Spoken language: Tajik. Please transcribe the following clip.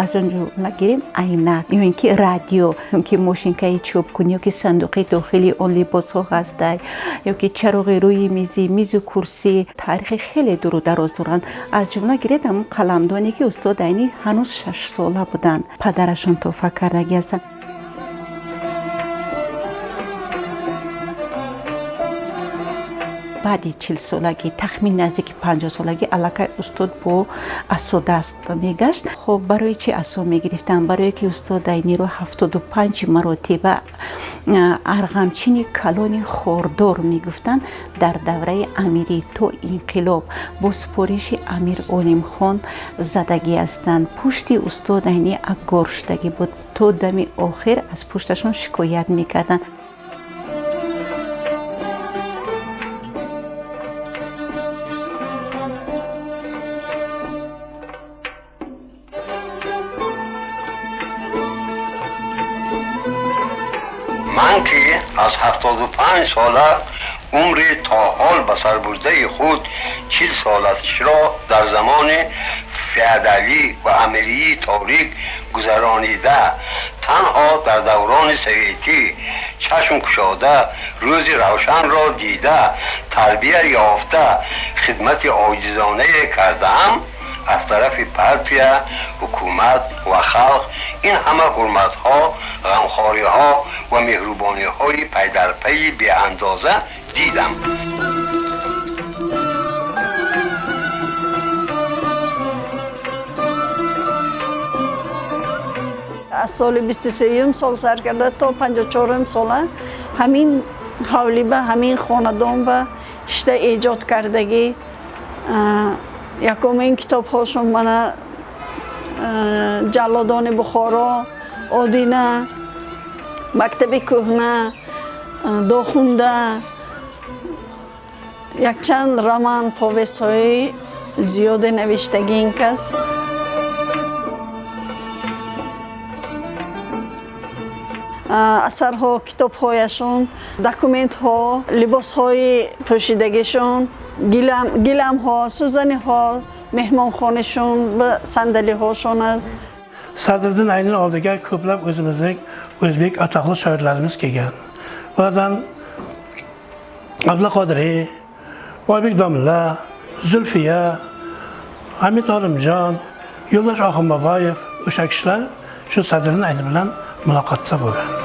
Аз он ҷумла гирем айнак ё ин ки радио, ё ки мошинкаи чопкунӣ, ё ки сандуқи дохили он либосҳо ҳастай, ё ки чароғи рӯи мизи, мизу курсӣ. Таърихи хеле дуру дароз доранд. Аз ҷумла гиред ҳамон қаламдоне, ки устод Айнӣ ҳанӯз 6 сола буданд, падарашон тӯҳфа кардагӣ ҳастанд. Баъди 40-солагӣ, тахмин наздики 50-солагӣ, аллакай устод бо асо даст мегашт. Хоб, барои чӣ асо мегирифтанд? Барое ки устод Айниро 75 маротиба арғамчини калони хордор мегуфтанд. Дар давраи амирӣ то инқилоб бо супориши Амир Олимхон задагӣ ҳастанд. Пушти устод Айнӣ абгор шудагӣ буд, то дами охир аз пушташон шикоят мекарданд. Ман ки аз 75 сола умри то ҳол ба сар бурдаи худ 40 солашро дар замони феодалӣ ва амирии торик гузаронида, танҳо дар даврони советӣ чашм кушода, рӯзи равшанро дида, тарбия ёфта, хидмати оҷизонае кардаам, аз тарафи партия, ҳукумат ва халқ ин ҳама ҳурматҳо, ғамхориҳо ва меҳрубониҳои пайдарпайи беандоза дидам. Аз соли 23-юм сол сар карда то 54-ум сола ҳамин ҳавлӣ ба, ҳамин хонадон ба шита эҷод кардагӣ. Якумин китобҳошон мана «Ҷаллодони Бухоро», «Одина», «Мактаби кӯҳна», «Дохунда», якчанд роман, повестҳои зиёде навиштагӣ ин кас. Асарҳо, китобҳояшон, документҳо, либосҳои пӯшидагишон, гиламҳо, сӯзаниҳо, меҳмонхонашон ба сандалиҳошон аст. Sadriddin Aynini oldiga ko'plab o'zimizning o'zbek atoqli shoirlarimiz kelgan. Ulardan Abdulla Qodiriy, Oybek domla, Zulfiya, Hamid Olimjon, Yo'ldosh Oxunboboyev, o'sha kishilar shu Sadriddin Ayni bilan muloqotda bo'lgan.